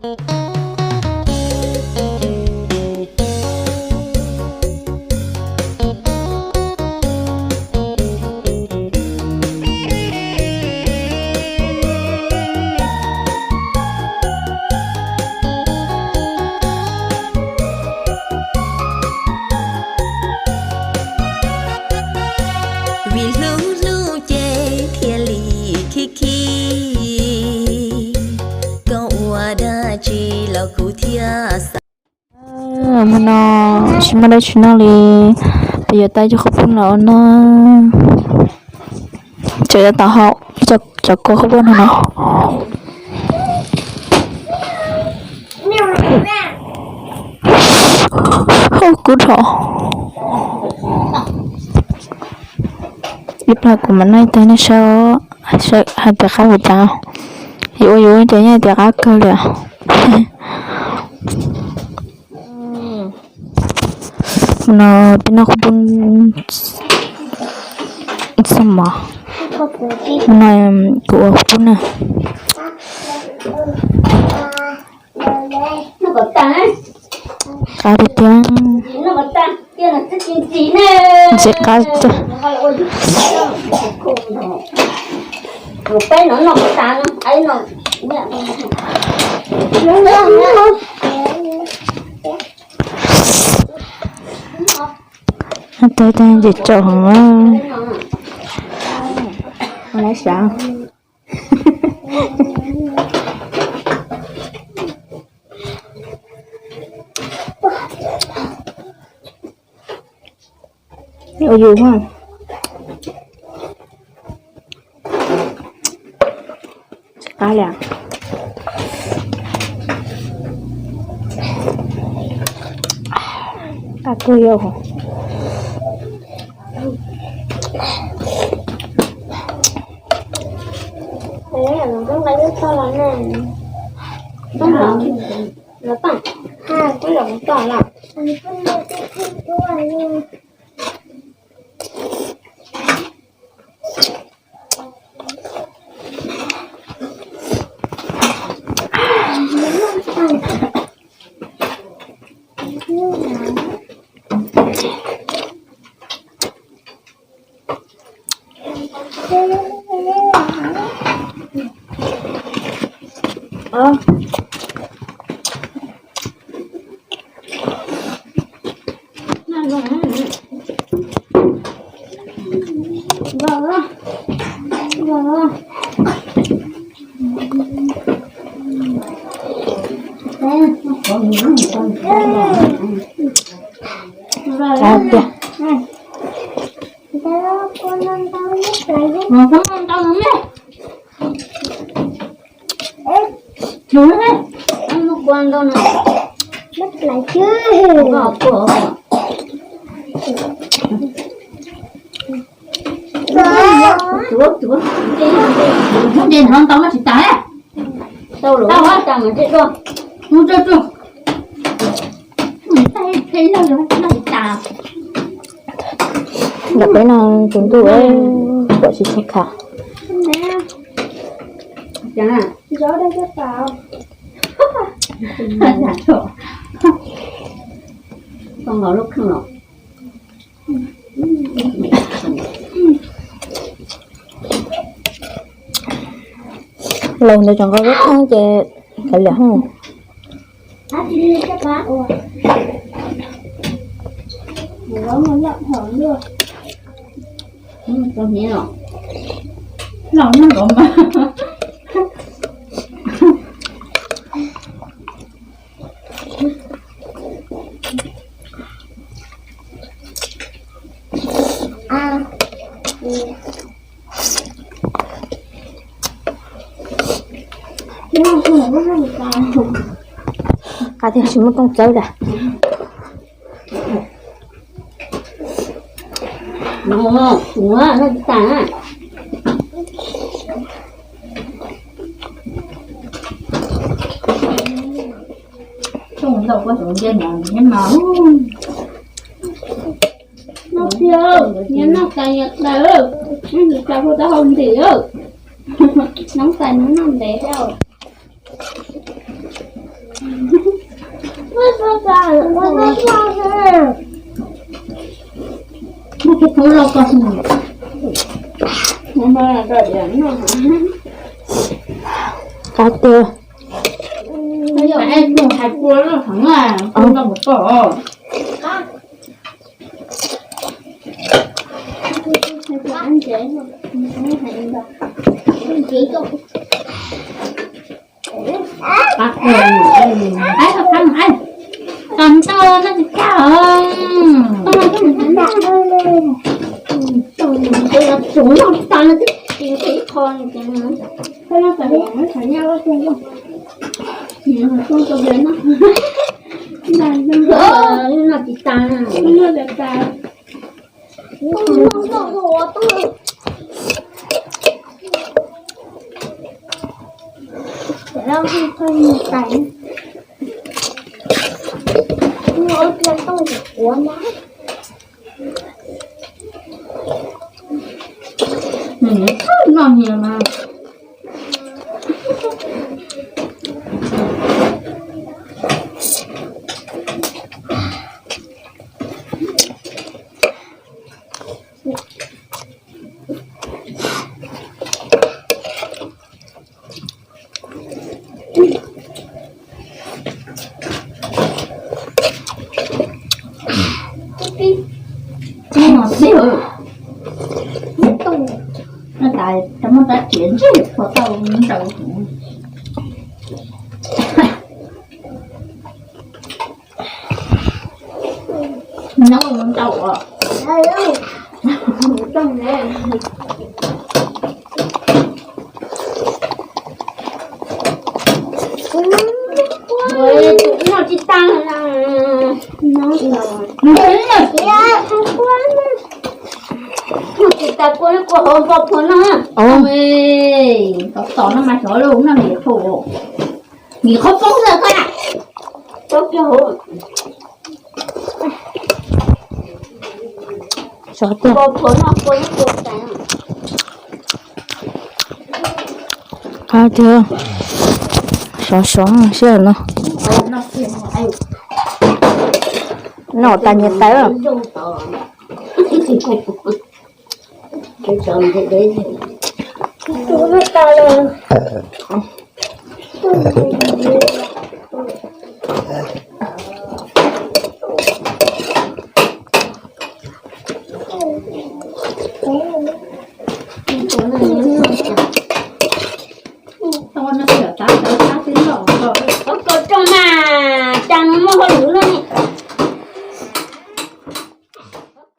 Vim hlub hlub ces thiaj li khib khib, koj ua dab tsi los kuv thiaj xav. Hmo no tsis muaj dab tsi noj li, peb yuav tau cov qhaub poob los ua noj. Tseem yuav tau haus cov kua qhaub poob no no. Kuv dhau. Ib pliag kuv mam noj ib teg nej saib, hais tias qab li cas. Yuav ua yuav ces yeej tias qab kawg li. No peb noj qhaub poob xoj mov. No kuv ua qhaub poob na. Qab tiag tiag. Ntxim qab tiag. Tag tag ntxim tsaus heev. Lawv xav ua yus mas. Tsis qab li. Qab kawg yau. Ntses no ntau mas tsis tas. Tau lawm, tau mas tsis dua. Mus tsuag tsuag. Ntawm peb no tus ntuj, pom tsis tshua kham. Zoo nkaus lub kheej los. Laus ntawd tseem nqa lub kheej ces kav liam hwj. Laus nyob nkaus mas. Qab tiag, tsis muaj rooj txawb li. Noj tais noj tais, noj tais kuj tab hau ntim, noj tais noj noj ntev thiab. Muab cov thoob loj ko. Qab tiag. Hais pua no, no mus ko. Tos ntau no tsis tau. Tos ntau no tsis tau, no tsis tau. No tsis tas. Noj nyias mas. Nyob ntau os. Noj tsis tas na. Noj tsis tas kua, kua hauv npau puag no. Tom tom no mas xyov lub no nws qhov, nws qhov poob xwb koj. Sov tiag. Qab tiag, sov sov siab no. Noj tas nyias tawv.